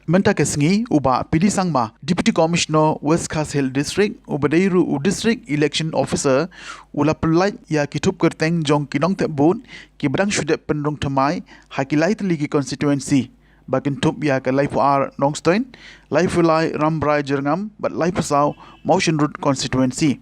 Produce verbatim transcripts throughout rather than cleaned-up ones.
Mynta ka sngi u Bah P D Sangma, Deputy Commissioner West Khasi Hills District, uba dei ruh u District Election Officer, u la pyllait ïa ki thup kyrteng jong ki nongthep vote kiba dang shu dep pynrung thymmai ha ki lai tylli ki constituency, ba kynthup ïa ka laiphew ar Nongstoiñ, laiphew lai Rambrai Jyrngam bad laiphew saw Mawshynrut constituency.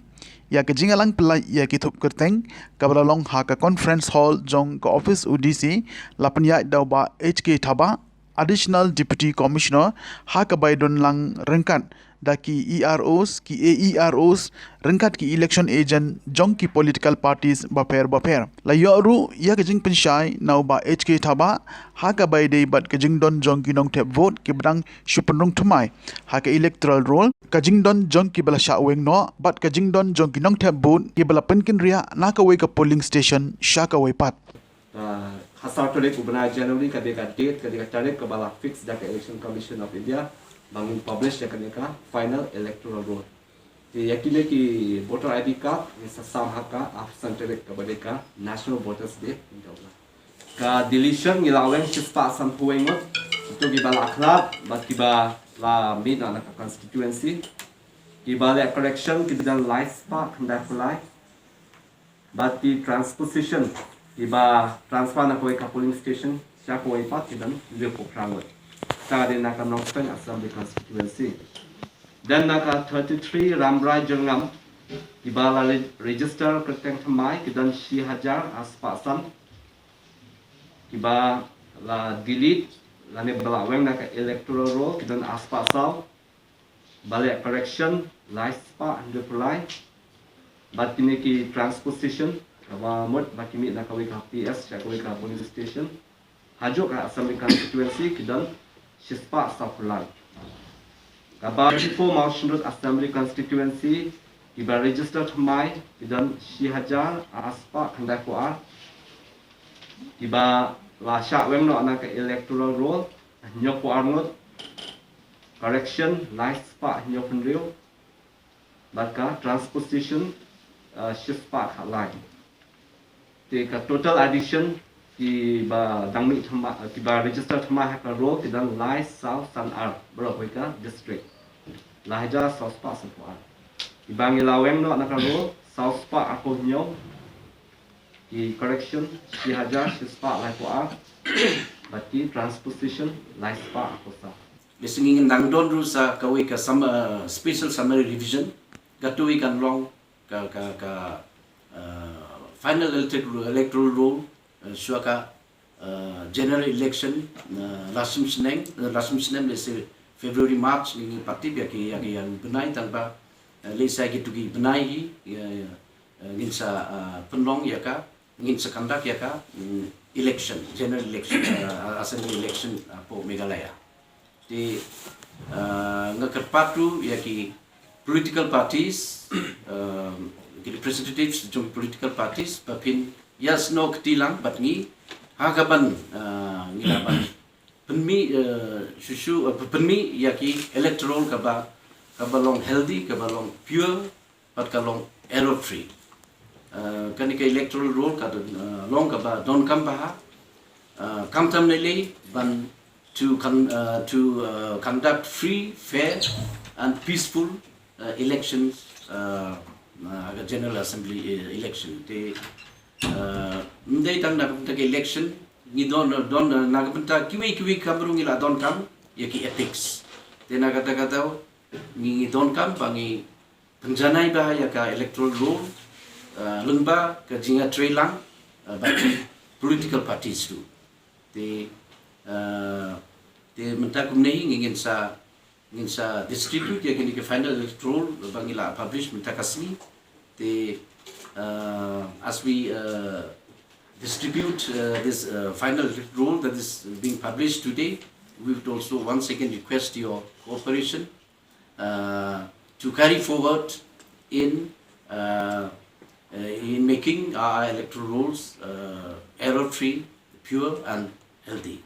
Ïa ka jingïalang pyllait ïa ki thup kyrteng kaba la long ha ka conference hall jong ka office u D C, la pynïaid da u Bah H K Thabah, Additional Deputy Commissioner, ha kaba ïadonlang ryngkat da ki E R Os, ki A E R Os, ryngkat ki election agent jong ki political parties bapher bapher. La ïoh ruh ïa ka jingpynshai na u Bah H K Thabah ha kaba ïadei bad ka jingdon jong ki nongthep vote kiba dang shu pynrung thymmai ha ka electoral roll, ka jingdon jong kiba la shah weng noh bad ka jingdon jong ki nongthep vote kiba la pynkynriah na kawei ka polling station sha kawei pat. Ka khatsaw tarik u bnai January ka dei ka date, ka dei ka tarik kaba la fix da ka Election Commission of India ba ngin publish ïa kane ka final electoral roll. Te ïa kine ki voter I D card ngin sa sam ha ka arphew san tarik kaba dei ka National Voters Day. Ka deletion ngi la weng shispah sanphew wei ngut. Kito kiba la khlad bad kiba la mih na ka constituency. Kiba leh correction ki don laispah khyndai phew lai. Bad ki transposition kiba transfer na kawei ka polling station sha kawei pat ki don hynriewphew phra ngut. Kata ka dei na ka Nongstoiñ Assembly Constituency. Then na ka thirty-three Rambrai Jyrngam kiba la re- register kyrteng thymmai ki don shi hajar arspah san. Kiba la delete lane ba la weng na ka electoral roll ki don arspah saw. Ba leh correction laispah hynriewphew lai. Bad kine ki transposition kaba mut ba ki mih na kawei ka P S sha kawei ka polling station ha juh ka Assembly Constituency ki don shispah sawphew lai. Kaba thirty-four Mawshynrut Assembly Constituency kiba register thymmai ki don shi hajar arspah khyndaiphew ar. Kiba la shah weng noh na ka electoral roll hynñiewphew ar ngut. Correction laispah hynñiewphew hynriew. Bad ka transposition uh, shispah khatlai. Te ka total addition kiba dang mih thymmai, kiba register thymmai ha ka roll ki don laisaw san ar baroh kawei ka district. Laihajar sawspah sanphew ar. Kiba ngi la weng noh na ka roll sawspah arphew hynñiew. Ki correction shi hajar shispah laiphew ar. Bad ki transposition laispah arphew saw. Bad ngi ngin dang don ruh sa kawei ka sum- uh, special summary revision. Katto katne kan long ka ka ka uh, final electoral, electoral roll uh, shuwa ka uh, general election uh, la shim snem, uh, la shim snem lehse February March ngi ngi pat tip ïa ki ïa ki ïa u bnai tang ba uh, lehse ïa kito ki bnai hi ïa, ïa, uh, ngin sa uh, pynlong ïa ka ngin sa conduct ïa ka mm, election, general election, uh, assembly election uh, hapoh Meghalaya. Te uh, nga kyrpad ruh ïa ki political parties, uh, ki representatives jong political parties ba phin ïasnoh kti lang bad ngi ha kaban uh, ngi la ban pynmih uh, shuh shuh uh, pynmih ïa ki electoral kaba kaba long healthy, kaba long pure bad ka long error free. Uh, kane ka electoral roll ka don, uh, long kaba donkam bha. Uh, khamtam ne lei ban to con- uh, to uh, conduct free, fair and peaceful uh, elections uh, uh, ha ka General Assembly uh, election. Te uh, ym dei tang na ka bynta ka election ngi don don uh, na ka bynta kiwei kiwei kam ruh ngi la donkam ïa ki ethics. Te na kata kata ngi ngi donkam ba ngi pynjanai bha ïa ka electoral roll uh, lyngba ka jingïatreilang uh, bad ki political parties ruh. Te uh, te mynta kumne hi ngi ngin sa ngin sa distribute ïa kine ki final electoral ba ngi la publish mynta ka sngi. Te uh, as we uh, distribute uh, this uh, final electoral that is being published today, we would also once again request your cooperation uh, to carry forward in uh, uh, in making our electoral rolls uh, error free, pure and healthy.